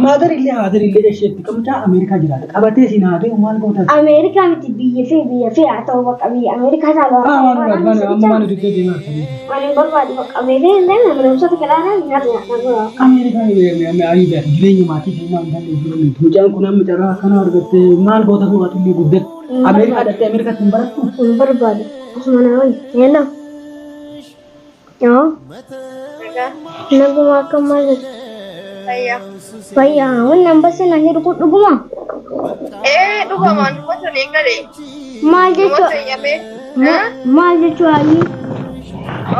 Maadar illee haadar illee isheetti mucaa Ameerikaa jiraata. Qabatee siin haa deemu maal goota? Ameerikaa miti biyya fi biyya fi haa ta'u bakka biyya Ameerikaa caalu Ah, waan barbaadu amma waan nuti deemaa jirtu. Ani hin barbaadu bakka Ameerikaa hin deemne barumsota kilaanaa nyaata nyaata. Ameerikaa ayyuu jireenya maatii keenyaa hin dandeenye jiru miti. Mucaan kun amma carraa akkana argattee maal goota kun ati illee guddatte. Ameerikaa dhattee Ameerikaatti hin barattu. Hin barbaadu. Osuma na wayya. Hello. Yoo. Naguma akkam maal jirtu? Fayyaa. Fayyaa. Wanni ambassi naan jedhu kun dhuguma? Ee dhugamaan dubbatu ni gale. Maal Nama jechuu? fayyamee. Maal jechuu haalli?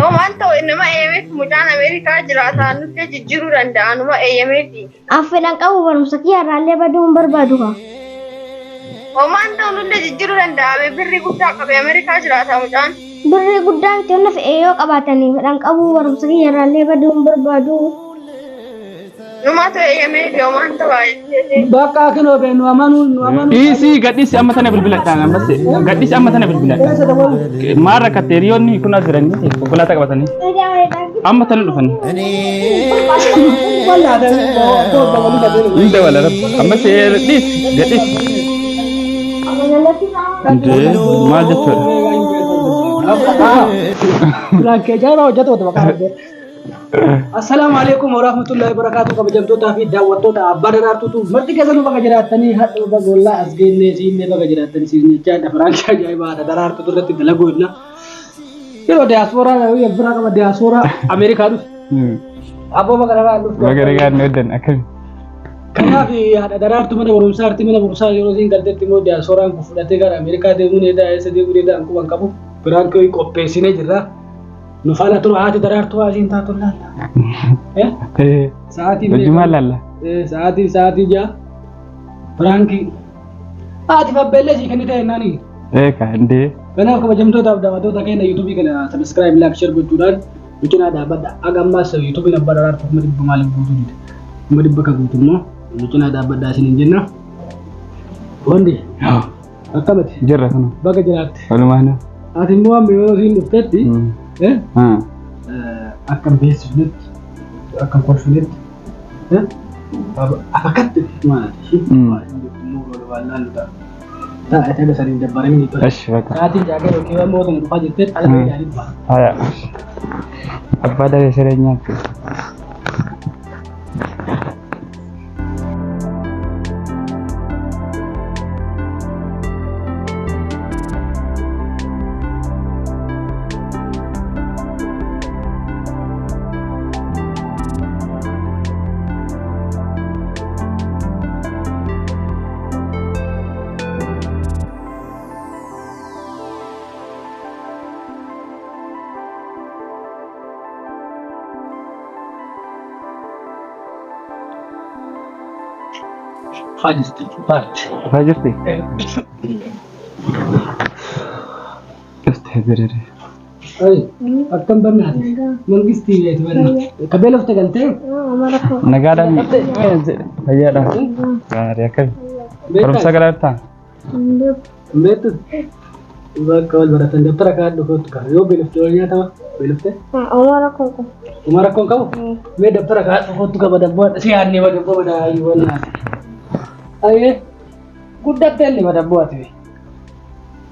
Oo waan ta'u nama eeyyameef mucaan Ameerikaa jiraata nutti jijjiiruu danda'a numa eeyyameefi. An fedhan qabu barumsa kiyya irraallee baduu hin barbaadu kaa. Homaan ta'u nullee jijjiiruu danda'a birrii guddaa qabe Ameerikaa jiraata mucaan. Birrii guddaa miti wanna fe'e yoo qabaatanii fedhan qabu barumsa kiyya irraallee baduu hin barbaadu. Numaatu eeyyameefi homaan ta'u Bakka kinoo bee nu amanuu nu amanuu. Dhiisii gadhiisi amma tana bilbiladhaan ammas gadhiisi amma tana bilbiladhaan. Maal rakkatte hiriyoonni kun as jiranii konkolaataa qabatanii amma tana dhufanii. Hin dabala rabbi ammas dhiisi gadhiisi. Indee maal jechuudha? Lakkee jaarraa hojjetu wata maqaa rabbi. Assalaamu alaikum warahmatullahi wabarakatuh kabajamtootaa fi daawwattoota abbaa daraartuutu marti keessanuu baga jiraattanii hadha baga ollaa as geennee siinne baga jiraattanii siin jechaa dafaraancha ajaa'ibaa haadha daraartuutu irratti dalaguu hinna. Yeroo diyaaspooraa biraa qaba diyaaspooraa Ameerikaa dhufe. Abboo baga nagaan dhufte. Baga nagaan nu eddan akkami? Kanaaf haadha daraartu mana barumsaa arti mana barumsaa yeroo isiin galtetti immoo diyaaspooraan kun fudhatee gara Ameerikaa deemuun edaa eessa deemuun edaa hin quban qabu. Biraan kee qopheessinee jirra. Nu faana tura haati daraartuu haa isiin taatu laalla. Eh? Sa'aatii meeqa? Hojii maal laalla? Sa'aatii sa'aatii 6. Biraankii. Haati fabbeellee sii kennite jennaani. Eeka indee. Kanaaf kabajamtootaaf daawwattoota keenya yuutuubii kana subscribe, like, share gochuudhaan nu cinaa dhaabbadha. Haga ammaas yuutuubiin abbaa daraartuu 100,000 maaliif guutuu dide? 100,000 ka guutu immoo nu cinaa dhaabbadha isiniin jenna. Wandi akkamati Jirra kana. baga jiraatte. Walumaanuu. Ati immoo amma yeroo isiin dhuftetti akka hin beeksifnetti akka hin kolfinetti Afakatti maal ishee maal immoo wal laallu ta'a. Ta'a ati saniin dabbaramini ture. Eshi bakka. Sa'aatiin jaagee yookiin ammoo otoo dhufaa jirtee ala fayyadanii dhufa. Haya. Abbaa daree siree nyaatti. Fajisti. Paarti. Dhufaa jirti? Dhuftee birere. Akkam bannaati. Mangistii beektu banna. Kabee lafte galtee? Nagaadhaan fayyaadhaan. Gaarii akkami? Barumsa galaa jirtaa? Beektu. Bakka wal baratan dabtara kaan dhufuutu qaba. Yoo beelofte wal nyaatama beelofte. Oma rakkoo qabu. Uma rakkoon qabu? Mee dabtara kaan dhufuutu qaba dabboo si yaadne dabboo badaa ayyuu wannaati. Ayyee guddattee illee dabboo ati.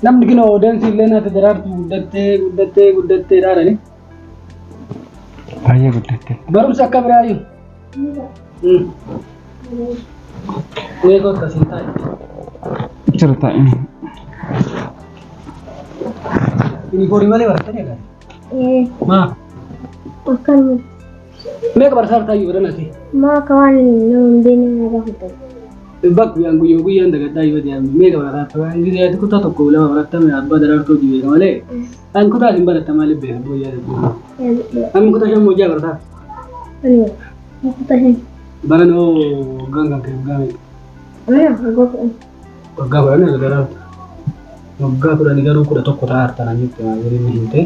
Namni kinoo dansi illee naati daraartu guddattee guddattee guddattee dhaadhani. Baay'ee guddatte. Barumsa akka biraayyuu. Mee kottu asiin taa'i. Jira taa'e. Yuunifoormii malee barattanii agarra. Ee, Maa? akkanumatti. Meeqa barataa taayyuu baran ati? Maa akka waan nama hin beekne na gaafatan. Bakka guyyaan guyyoo guyyaan dagaddaa yoo deeman meeqa barataa ta'an gisee ati kutaa tokko lama barattame abbaa daraartuu hojii beeka malee an kutaa isin baratta maaliif beeka guyyaa darbuu. Amma kutaa shan hojii barataa. Ani kutaa shan. Baran hoo waggaan kan kee waggaa meeqa? Ana waggaa 10. Waggaa 10 erga daraartu. Waggaa 10 garuu 11 ta'aa harta naan jette maal jedhee hin ta'e.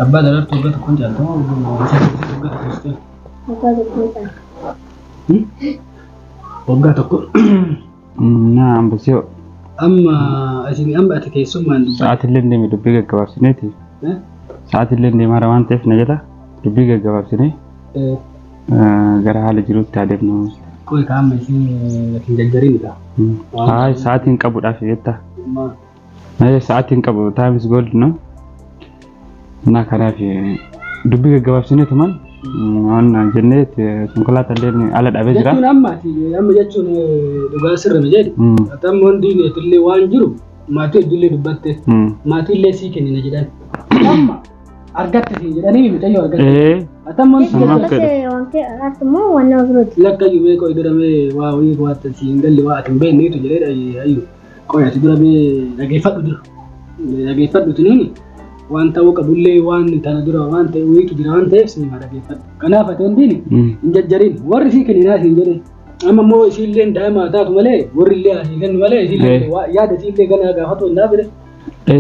Abbaa daraartu waggaa tokkoon caalta moo waggaa tokko sitti? Waggaa tokkoon caala. Waggaa tokko. Naa ambasiyoo. Amma isin amma ati keessummaan dubbata. Sa'aatillee hin deeme dubbii gaggabaabsineeti. Sa'aatillee hin deemaara waan ta'eef na jala dubbii gaggabaabsinee. Gara haala jiruutti adeemnu. Qoy kaama isin hin jarjarin kaa. Haa, sa'aatiin qabuudhaaf jetta. Sa'aatiin qabu, time is gold, no? Na kanaaf dubbii gaggabaabsinee tuman waan jennee konkolaataa illee ala dhaabee jira. Jechuun amma ati amma jechuun dhugaa sirrame jedhi. Atamma hundi illee waan jiru maatii hojillee dubbatte, maatii illee sii kennina jedhan. Amma argatte siin jedhanii mucayyoo argatte. Atamma hundi Amma Akkas wanti argaatu immoo waan nama birooti. Lakka iyyuu qoy dura mee waa wayii waa si hin galle, waa ati hin beekneetu jedhee ayyu. Qoy ati dura mee dhageeffadhu, dura. Dhageeffadhu tiniini waan ta'uu qabullee, waan tana dura waan ta'e wayiitu jira waan ta'eef siima dhageeffadhu. Kanaaf ati hundiin hin jajjarin, warri sii kenninaa siin jedhe. Amma immoo isiillee daa'ima taatu malee, warri illee asii kennu malee, isiillee yaada isiillee ganaa gaafatu hin dhaabire.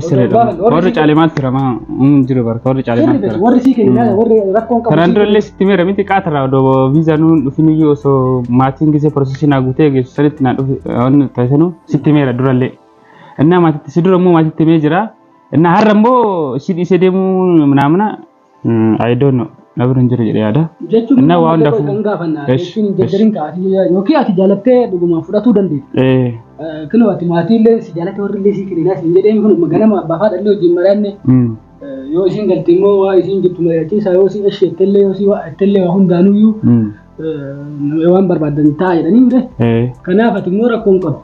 Sirriidha. Warri caalee maal tura maa hin jiru barka warri caalee maal tura. Warri sii kenninaa, warri rakkoon qabu. Kanaan dura illee sitti meera miti qaatarraa odoo viizaa nuun dhufin iyyuu, osoo maatiin gisee processii naa guutee geessu sanitti naa dhufe waan taasisanu sitti meera durallee. Innaa maatitti si dura immoo maatitti himee jira. Innaa har'a immoo si dhiisee deemuu naamna, I don't know, na bira hin jiru jedhee yaada. Jechuun Innaa waa hundaafuu. kan gaafannaa Esh, jechuun jajjarin kaa'ati yookiin ati jaalattee dhugumaan fudhatuu dandeetti. Kunoo ati maatiillee si jaalate, warri illee si kenninaa siin jedhee, kun ganama abbaa fi haadha wajjin mari'anne, yoo isin galte immoo waa isin jirtu mari'achiisa, yoo isin esheettellee, yoo isin waa ettellee, waa hundaanuyyuu waan barbaadan ta'a jedhanii mire. Kanaaf ati immoo rakkoon qabu.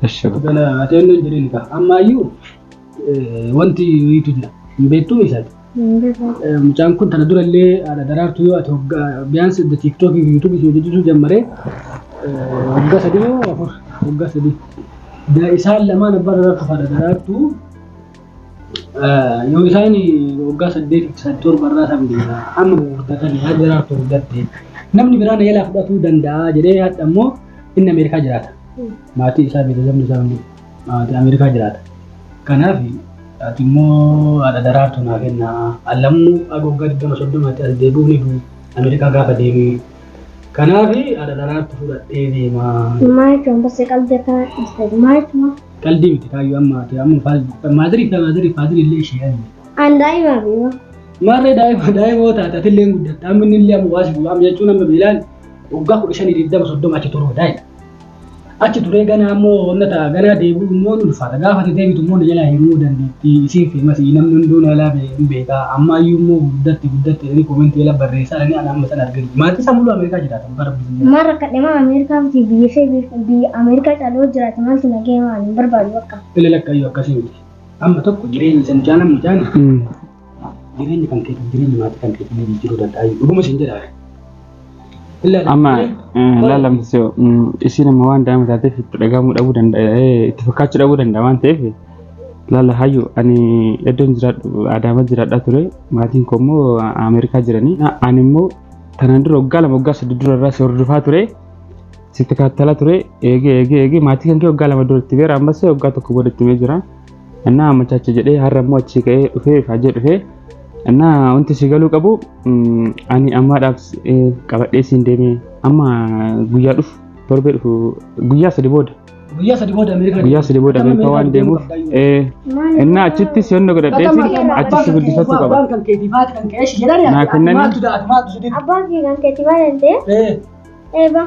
Esh. Gana ati eenyu hin jedhin kaa. Ammaayyuu wanti wayiitu jira. Hin beektuu isaati. Mucaan kun tana durallee haadha daraartuu yoo ati hoggaa biyaansi TikTokii fi YouTubeii si hojjechuu jammaree waggaa 3 moo 4, waggaa 3. Isaan lamaan, abbaa daraartuu fi haadha daraartuu, yoo isaan waggaa 8 7 irraa san beeka amma gurguddatanii haadha daraartuu guddatte, namni biraan yalaa fudhatuu danda'a jedhee. Hadha immoo inni Ameerikaa jiraata. Maatii isaa, beeksisni isaa hundi maatii Ameerikaa jiraata. Kanaaf ati immoo haadha daraartuu naa kennaa. Allamuu haga waggaa 20 30tti as deebi'uu ni du'u Ameerikaa gaafa deeme. Kanaaf haadha daraartuu fudhadhee deema. Maal jechuun basee qalbii akkana dhiiste, maal jechuun? Qalbii miti kaayyoo, amma ati amma maazirii fi maazirii faazirii illee ishee ani. An daa'ima biyyoo. Maarree daa'ima taate, ati illee guddatta, amma inni illee amma waasi amma jechuun amma beelaan waggaa 15 20 30 achi turuu daa'ima. Achi turee ganaa immoo wanna ta'a, ganaa deebi'u immoo ni ulfaata. Gaafa ati deebitu immoo na jalaa himuu dandeetti. Isiin feemasii namni hunduu na jalaa hin beekaa. Amma iyyuu immoo guddatte guddatte jedhanii commentii jala barreessaa jedhanii ana amma sana arginu. Maatii isaa muluu Ameerikaa jiraata bara biyya. Maal rakkadhe? Maa Ameerikaa miti, biyya ishee biyya Ameerikaa caaluu jiraate maaltu nagee? Maal hin barbaadu bakka. Ila lakkayyuu akkasii miti. Amma tokko jireenyi isa mucaan amma mucaan jireenya kan keetii, jireenya maatii kan keetii ni jijjiiruu danda'a. Dhuguma siin jedha. Amma laalamsisee isiin amma waan daa'ima taateef itti dhagahamuu dhabuu danda'a, itti fakkaachuu dhabuu danda'a waan ta'eef, laala hayyu, ani iddoon jiraadhu Adaama jiraadhaa ture, maatiin koo immoo Ameerikaa jiranii. Ani immoo tanaan dura waggaa 2 waggaa 3 dura irraa si hordofaa ture, sitti kaattalaa ture, eegee eegee eegee maatii kan kee waggaa 2 dura itti beera, ammas waggaa 1 booda itti himee jira. Innaa ammachacha jedhee har'a immoo achii ka'ee dhufee ifaajee dhufee. Innaa wanti si galuu qabu, ani ammaadhaaf qabadhee siin deemee amma guyyaa dhufu, torbee dhufu, guyyaa 3 booda. Guyyaa 3 booda Ameerikaa. Guyyaa 3 booda Ameerikaa waan deemuuf, innaa achitti si onnoo godhadheeti achi si guddifachuu qaba. Abbaan kan keetii faati kan kee jedhani. Naa kennanii. Maaltu da ati maaltu si dide? Abbaan kee kan keetii maal ta'e? Eeba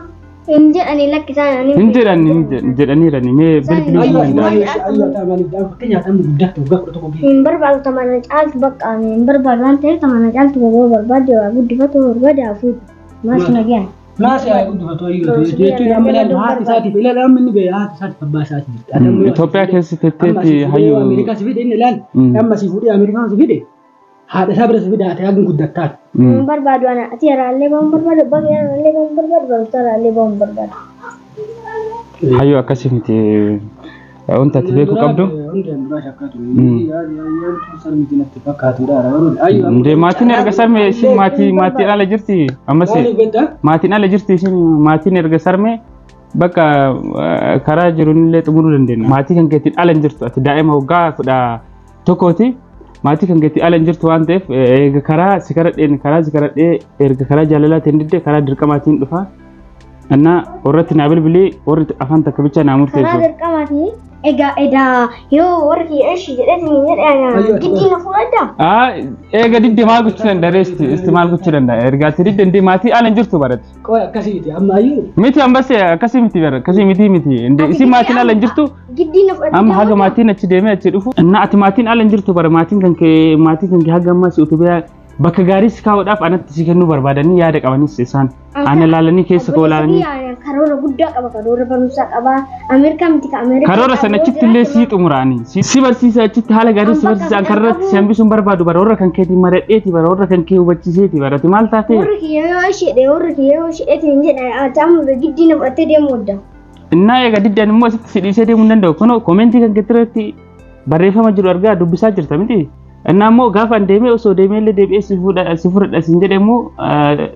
hin jedhanii lakkisaan ani. Hin jedhan, hin jedhaniirani, mee bilbiluu Ayyoo hin ati danda'an. ayyoo ati maaliif fakkeenyaaf amma guddatte waggaa 11 gahee. Hin barbaadu tamana caaltu, bakka ani hin barbaadu waan ta'eef, tamana caaltu goboo barbaade, waa guddifatu barbaade haa fuudhu. Maas nagayaan. Maasi haa guddifatu ayyoo jechuun amma ilaalu haati isaatiif ilaala, amma inni bee haati isaatiif abbaa isaati jirti. Ati amma yoo Itoophiyaa keessa amma si tetteetti fuudhee hayyuu. Ameerikaa si fide inni ilaal, amma si fuudhee Ameerikaa si fide, haadha isaa bira si fide, haati haati guddattaati. Hin barbaadu ana, ati irraallee ba'uun barbaadu, abbaa kee irraallee ba'uun barbaadu, barumsa irraallee ba'uun barbaadu. Hayyuu, akkasii miti, wanta ati beekuu qabdu. Hundeen duraa shakkaatu. Sarmiti natti fakkaatudha. Ndee maatiin erga sarme isin maatii maatiin ala jirti ammas, maatiin ala jirti isin, maatiin erga sarme bakka karaa jiruun illee xumuruu dandeenya. Maatii kan keetiin ala hin jirtu, ati daa'ima waggaa 11ti, maatii kan keetiin ala hin jirtu waan ta'eef, erga karaa si kadhadheen, karaa si kadhadhee, erga karaa jaalalaatiin didde, karaa dirqamaatiin dhufa. Innaa warratti naa bilbilii, warri afaan takka bicha naa Karaa murteessu. dirqamaatiin Egaa edaa yoo warri kiyya ishii jedheetiin hin jedhe Ayyo, giddii na fudhadha. Aa eega didde maal gochuu danda'a reesti isti maal gochuu danda'a erga ati didde indee maatii ala hin jirtu barate. Qoy akkasiiti amma ayyuu. Miti ambas akkasii miti bara akkasii miti miti indee isin maatiin ala hin jirtu Giddii na fudhadha. amma haga maatiin achi deemee achi dhufu. Innaa ati maatiin ala hin jirtu bara maatiin kan kee maatii kan kee haga ammaa si utubee bakka gaarii si kaa'uudhaaf anatti si kennuu barbaadanii yaada qabanis isaan ana laalanii keessa koo laalanii. Karoora guddaa qaba karoora barumsaa qaba. Ameerikaa miti ka Ameerikaa. Karoora sana achitti illee sii xumuraani. Si barsiisa achitti haala gaarii si barsiisa. An karratti si hambisuun barbaadu bara warra kan keetiin maradheeti bara warra kan kee hubachiiseeti bara ati maal taatee? Warri kiyya yoo isheedhe warri kiyya yoo isheetiin hin jedhe ati amma giddii na fudhattee deemu wadda. Innaa eega diddaan immoo asitti si dhiisee deemuu hin danda'u. Kunoo koomentii kan keetti irratti barreeffama jiru argaa dubbisaa jirta miti. Innaa immoo gaafa an deemee osoo deemee illee deebi'ee si fuudha si fudhadha siin jedhe immoo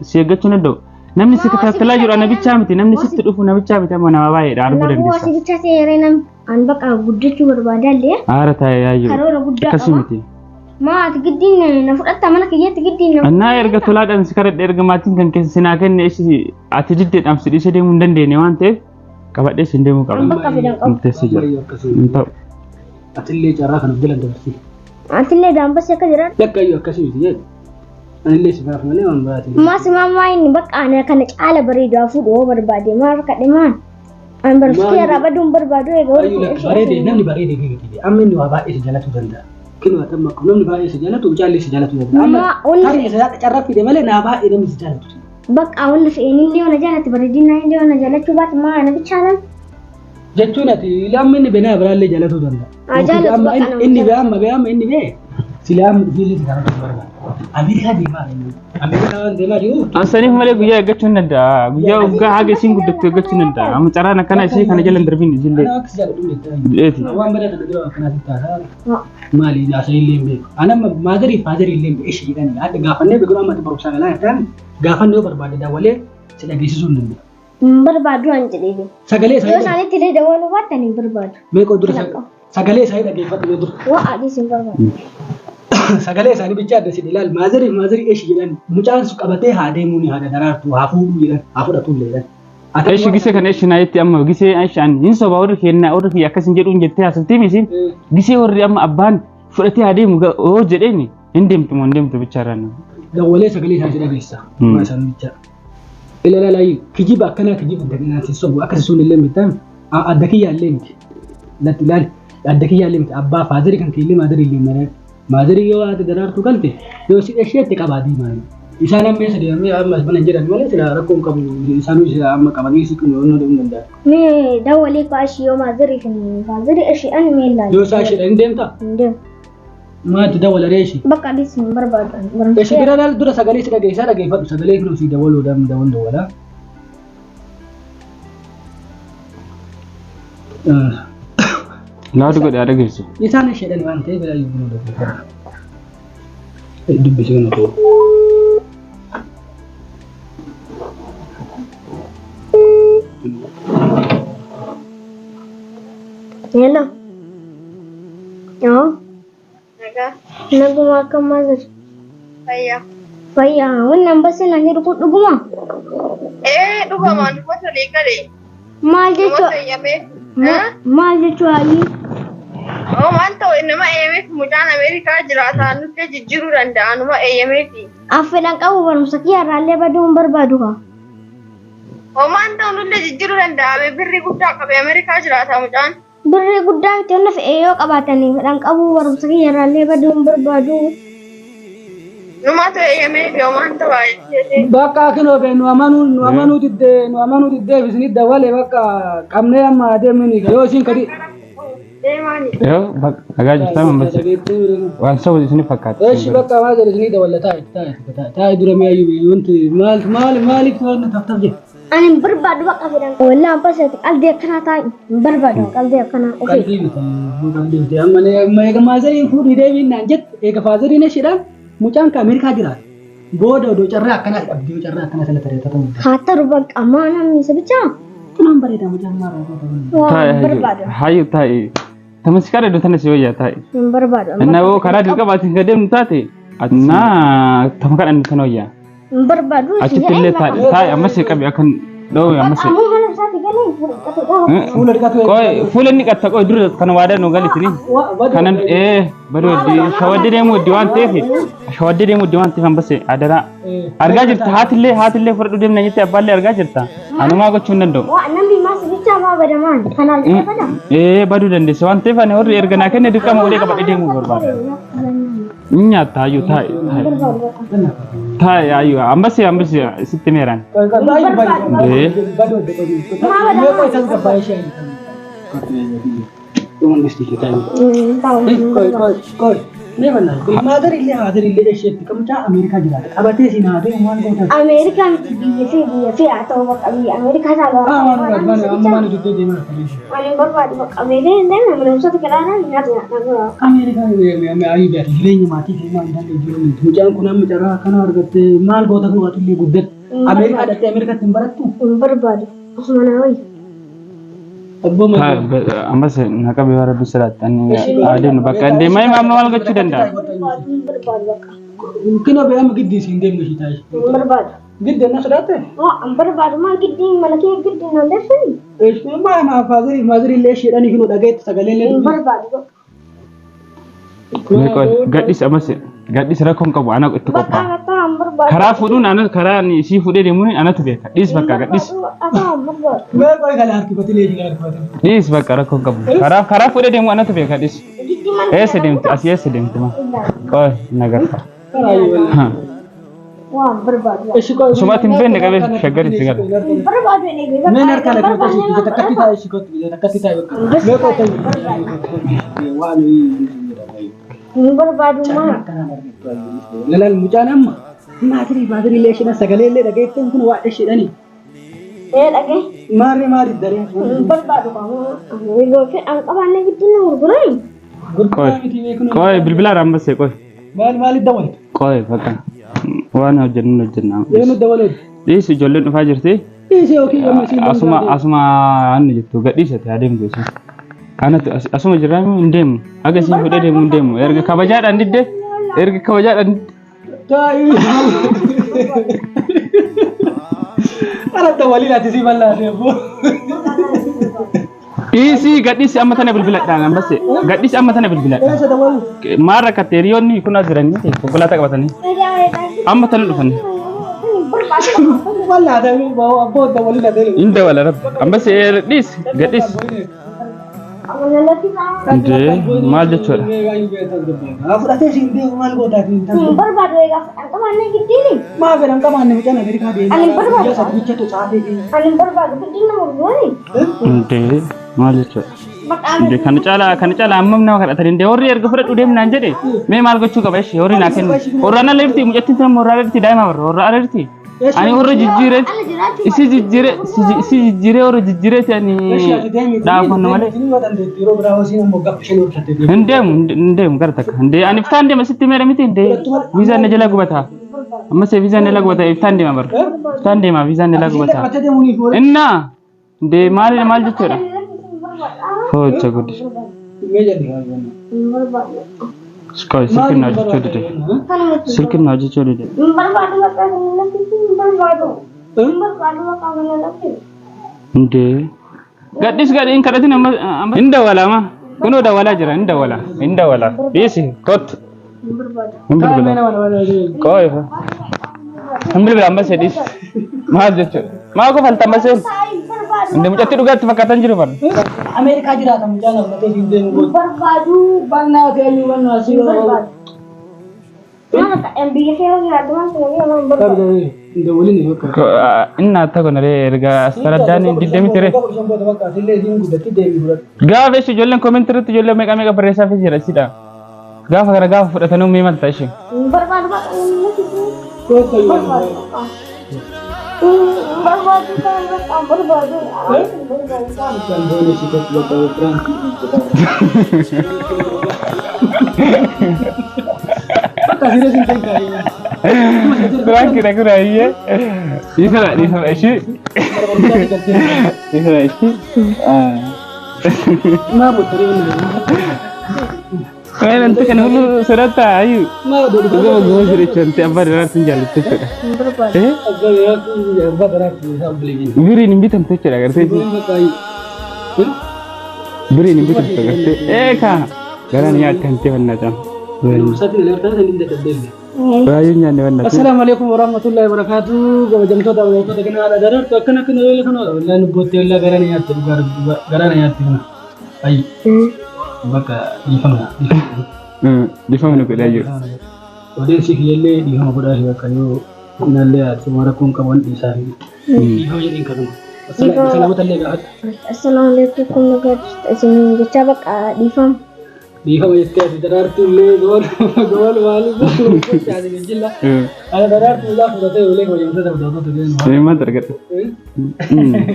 si eeggachuu hin danda'u. Namni si katattalaa jiru ana bichaa miti namni sitti dhufu namichaa miti amma nama baay'eedha arguu Kanaafuu dandeessa. asii bichaa seeree nam an bakka guddachuu barbaadallee Haara taa'e yaayyoo. karoora guddaa Akkasii qaba. miti. Maa ati giddiin na fudhatta mana kiyyatti giddiin na Annaa erga tolaadhaan si kadhadhe erga maatiin kan keessa sinaa kenne ishi ati diddeedhaan si dhiisee deemuu hin dandeenye waan ta'eef qabadhee sin deemuu qaba. An bakka fidan qabu. Murteessee jira. Ammayyuu akkasii. Hin ta'u. Atillee carraa kan of jalan dabarsii. Atillee daambasii akka jiran. Lakka ayyuu akkasii miti jedhu. Anillee si baaf malee waan biraati. Maas maamaa inni bakka ana kana caala bareedu haa fuudhu yoo barbaade maal rakkadhe maan. An barumsa kiyya irraa baduu hin barbaadu egaa warri Ayyuu kiyya lakka bareede namni bareede miti. Amma inni waa baay'ee si jalatuu danda'a. Kinoo ati amma namni baay'ee si jalatu caallee si jalatuu danda'a. Amma Ma- wanni- tarii isa carraa fide malee naa baay'ee namni si jalatu. Bakka wanni fe'een illee na jaalatti bareedina illee na jaalachuu baate maa ana bichaalan. Jechuun ati amma inni benaa biraallee jalatuu danda'a. Haa jaalatu Amma bakka nama inni bee amma bee amma inni bee silaa amma dhufeellee si jaalatu barbaada. Ameerikaa deemaa inni. Ameerikaa waan deemaa jiru. An saniif malee guyyaa eeggachuu hin danda'a. Guyyaa waggaa haga isiin guddattu eeggachuu hin danda'a. Amma carraan akkana isii kana jala hin darbiin isillee. Ana akka si jaalatu hin beektaa. Jedheeti. Waan badaa kana dura akkanaatti taataa. Maali haasa'ee illee hin beeku. Ana amma maazarii fi faazarii illee hin beeku. Ishii jedhani. Hadda gaafannee beeku amma barumsaa galaa jirtaan gaafannee yoo barbaade daawwalee si dhageessisuu hin danda'u. Hin barbaadu an jedhee. Sagalee Yoo isaanii isaanitti illee dawwaluu baattan hin barbaadu. meeqa dura sagalee isaanii dhageeffadhu yoo dura. Waa adiis hin barbaadu. Sagalee isaanii bicha adda si ilaali. Maazarii fi maazarii ishii jedhan mucaan sun qabatee haa deemuu ni haadha daraartu haa fuudhuu jedhan haa fudhatu illee jedhan. Eshi gisee kana eshi naayetti amma gisee eshi an hin soba warri kennaa warri kiyya akkas hin jedhuun jettee haasoftii misiin gisee warri amma abbaan fudhatee haa deemu yoo jedheeni hin deemtu moo hin deemtu bichaarraan. Dawwalee sagalee isaanii si dhageessa. Hmm. Maa isaanii bicha. Ila laa kijiba akkanaa kijiba daganaa si sobu akkasi sun illee miti adda kiyyaa illee miti. Latti ilaali adda kiyyaa illee miti abbaa faazarii kan kee illee maazarii illee malee. Maazarii yoo haati daraartu galte yoo si dheesheetti qabaa deemaa. Isaan amma eessa deemanii amma as mana hin jedhan malee sila rakkoo hin qabu isaanuu sila amma qabanii si qunnamuu hin danda'an. Mee dawwalee koo ashii yoo maazarii fi faazarii ashii an mee ilaali. Yoo isaa isheedhaan hin deemtaa? Hin deemu. Maatti dawwala reeshi. Bakka adiis hin barbaadu. Barumsa Eshi bira laal dura sagalee si dhageessaa dhageeffadhu sagalee kun si dawwaluu dawwal dawwala. Laatu godhe haa dhageessu. Isaan isheedhaan waan ta'eef ilaaluu hin danda'u. Dubbisuu na ta'u. Hello. Yoo. Nagaa. Naguma akka maazar. Fayyaa. Fayyaa wannan basin an jedhu kun dhuguma. Ee dhugamaan dubbata olii galee. Maal Nama jechuu fayyamee. maal jechuu hayyuu. Oo waan ta'u nama eeyyameef mucaan Ameerikaa jiraata nutti jijjiiruu danda'a numa eeyyameefi. Affeedhaan qabu barumsa kiyya irraallee baduu hin barbaadu kaa. Homaan ta'u nullee jijjiiruu danda'a birrii guddaa qabe Ameerikaa jiraata mucaan. Birrii guddaa miti wanna fe'e yoo qabaatanii fedhan qabu barumsa kiyya irraallee baduu hin barbaadu. Numaatu eeyyameefi homaan ta'u jedhee. Bakka kinoo be nu amanuu nu amanuu diddee nu amanuu diddee isinit dawwale bakka qabnee amma adeemnu yoo isin kadi. Deemaani. Yoo nagaa jirtaa mambas waan soba isin fakkaata. Eshi bakka maal jedhe isinii dawwala taa'e taa'e taa'e taa'e dura mi'a iyyuu wanti maal maal maaliif waan taf taf jedhe. Ani hin barbaadu bakka fedhan qabu. Wallaan basati qalbii akkanaa taa'e hin barbaadu qalbii akkanaa ofii. Qalbii miti qalbii miti amma amma eega maazariin fuudhii deebiin naan jette eega faazariin isheedhaan mucaan ka Ameerikaa jiraata. Booda odoo carraa akkanaa dhabdee yoo carraa akkanaa sana taree ta'uu. Haa ta'u bakka maa namni isa bichaa Tunaan bareeda mucaan maal waa Taa'e hin barbaadu. hayyuu taa'e. Tamaskaara iddoo tana si wayyaa taa'e. Hin barbaadu. Innaa yoo karaa dirqamaatiin kan deemnu taate innaa tama kadhannu tana wayyaa. Hin barbaadu. Achitti illee taa'e taa'e ammas qabi akka dhoowwe ammas. Ammoo mana isaati Fuula dhiqatu. Qoy fuula inni qatta qoy dura kana waadaa nu galitini. Kanan baduu heddi shawaddee deemuu heddi waan ta'eef shawaddee deemuu heddi waan ta'eef ambase adaraa. Argaa jirta haatillee haatillee fudhadhu deemna jettee abbaallee argaa jirta. Anumaa gochuu hin danda'u. Waa namni maas bichaa maa badamaan kanaan illee bada. Baduu dandeesse waan ta'eef ani warri erga naa kenne dirqama ulee qabadhee deemuu barbaada. Hin nyaatta hayyuu taa'i taa'i taa'i hayyuu ambasee ambasee sitti meeraan. Maazarillee haazarillee isheetti kamchaa Ameerikaa jiraata. Qabatee siin haa deemu waan gootan. Ameerikaa miti biyya fi haa ta'u bakka biyya Ameerikaa Ah, waan waan amma waan hojjettee deemaa jirta. Ani hin barbaadu bakka Ameerikaa hin deemne mana kiraanaa nyaata nyaata. Ameerikaa ayyuu jireenya maatii fi maal danda'e jiru. Mucaan kun amma carraa akkana argattee maal goota kun waatullee guddatte. Ameerikaa dhattee Ameerikaatti hin barattu? Hin barbaadu. Osuma naa wayya. Obbo Ambasee na qabee warra bisiraatti ani adeemnu bakka hin deemee amma maal gochuu danda'a? Hin barbaadu bakka. Kina bee amma giddii siin deemnu ishii taa'e. Hin barbaadu. Giddi na sodaatte? Waa hin barbaadu maa giddiin mana kee giddiin naan deessani? Maa maa faazarii maazarii isheedhaan hin dhagayetti sagalee illee Hin barbaadu bakka. Gadhis ambasee gadhis rakkoon qabu ana itti Bakka qophaa'a. akka hin barbaadu. Karaa fuudhuun ana karaa inni isii fuudhee deemuun anatu beeka. Dhiis bakka gadhis. Akka hin barbaadu. Mee qoy kana harkifatee ishee harkifatee. Dhiis bakka rakkoon qabu. Karaa karaa fuudhee deemu anatu beeka dhiis. Giddii mana Eessa deemti? Asii eessa deemti ma? Qoy nagarta. Karaa yoo Waa hin barbaadu. Sumatti hin beekne qabee shaggaritti gala. Hin barbaadu inni Meen harka lafa biyya takkatti taa'e ishii kottu biyya takkatti taa'e bakka. Mee qoy waan Hin barbaadu maa. Lalaan mucaan amma maatirii maatirii illee isheedhaan sagalee illee dhagayetti kun waa isheedhaani. Ee dhagee. Maarree maaliif daree? Hin barbaadu qabu. Yoo fedhan qabaanne giddiin na gurgurani. Qoy qoy bilbilaan ambasee qoy. Maal maaliif dawwaltu? Qoy bakka waan hojjennu hojjenna. Eenyu dawwalee? Dhiis ijoolleen dhufaa jirti. Dhiisee yookiin amma isiin Asuma asuma anni jettu gadhiisate adeemtu isin. Anatu asuma jirraa hin deemu. Haga isin fuudhee deemu hin deemu. Erga kabajaadhaan didde erga kabajaadhaan didde. Taa'ii. Ana dawwaliin ati si bal'aate abboo. Dhiisii gadhiisi amma tana bilbiladhaan ambasee gadhiisi amma tana bilbiladhaan. Eessa dawwalu? Maal rakkatte hiriyoonni kun as jiranii konkolaataa qabatanii amma tana dhufanii. Bal'aate abboo dawwaliin ati. Hin dawala rabbi ambasee dhiisi gadhiisi. Indee maal jechuudha? Fudhatee siin deemu maal gootaa fi hin Hin barbaadu egaa fedhan qabaanne giddiini. Maa fedhan qabaanne mucaan Ameerikaa deemu. Ani hin barbaadu. Biyya sadbichatu caafee deemu. Ani hin barbaadu giddiin na gurgurani. Indee maal jechuudha? Bakka Indee kana caalaa kana caalaa ammam nama kadhatan indee warri erga fudhadhu deemnaan jedhe mee maal gochuu qaba ishee warri naa kennu. Warra ala jirti mucattiin tun warra ala jirti daa'ima warra warra ala jirti. Ani warra jijjiiree ala jiraachuu isi jijjiiree isi jijjiiree warra jijjiiree ani dhaafannu malee. Yeroo biraa hosiin ammoo gaafa shan hojjate deemu. Hin deemu hin deemu gara takka. Hin ani iftaan deema sitti meera miti hin deemu. Viizaan na jala gubata. Amma see viizaan na jala gubata iftaan deema bara. Iftaan deema viizaan na jala gubata. Qabatee deemuun fi Innaa indee maal maal jechuudha? Hoja guddi. Mee jedhi. Hin barbaadu. Qoy silkiin na hojjechuu dide. Silkiin na hojjechuu dide. Hin barbaadu bakka kana lakkisi hin barbaadu. Hin barbaadu bakka kana lakkisi. Indee. Gadhis gadhi hin kadhatin amma amma. Hin dawwalama. Kunoo dawwalaa jira hin dawwala hin dawwala. Dhiisi kottu. Hin barbaadu. Hin bilbila. Qoy. Hin bilbila amma see dhiisi. Maal jechuudha? Maal kofalta amma seen? Hin barbaadu. Indee mucatti dhugaatti fakkaatan jiru bara. Ameerikaa jiraata mucaan ammatee siin deemu Hin goota. barbaadu. Bannaa ta'e bannaa si Hin barbaadu. Maal ta'e biyya kee yoo jiraatu maal ta'e hin barbaadu. Hin dawwalin bakka. Inni akka gonaree erga astaraddaan diddemi ture. Gaafa ishee ijoolleen koomentii irratti ijoollee meeqa meeqa barreessaa fi jira sidha. Gaafa kana gaafa fudhatanuu mee malta ishee. Hin barbaadu bakka kana lakkisi. Hin barbaadu bakka. Hin barbaadu kana bakka hin barbaadu. Hin barbaadu. Biraanki dha kun ayyee. Dhiifama dhiifama ishee. Dhiifama ishee. Waan ante kana hullu sodaattaa hayyuu. Maal oduu Dhuguma goba jechuun ante abbaa daraartuu hin jaallattu jechuudha. Hin barbaadu. Eh? Abbaa daraartuu abbaa daraartuu isaan buleeyyiin. Biriin hin bitamtu jechuudha agartee. Biriin hin bitamtu agartee. Ee kaa garaan nyaatti hantee fannaa caama. Baay'ee nyaanne fannaa. Assalaamu alaikum warahmatullahi wabarakatuh. Kabajamtoota hawwaatota kana haadha daraartu akkana akkana lola kana wallahi nubbootti wallahi garaan nyaatti dhugaa garaan nyaatti kana. Ayi bakka dhiifama. Dhiifama nu godhaa jiru. Odeessi kiyyallee dhiifama godhaa fi bakka yoo nallee haati rakkoon qaban dhiisaa fi dhiifama jedhiin kanuma. Salaamata illee gaafadha. Assalaamu alaikum kun nagaa jirtu isin jecha bakka dhiifama. Dhiifama jettee ati daraartuu illee gool gool maaliif gool jilla. Ana daraartuu isaa fudhatee ulee kabajamtoota hawwaatota kana. Maal argadhu?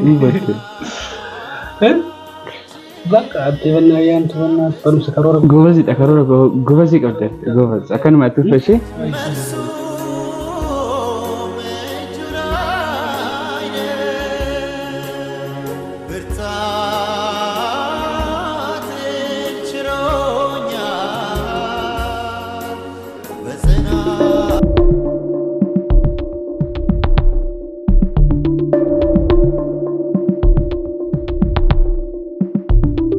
Ni botte. Bakka atteeffannaa ayyaantu barumsa karoora Gobaziidha karoora gobazii qabda. Gobaz akkanuma itti uffashee.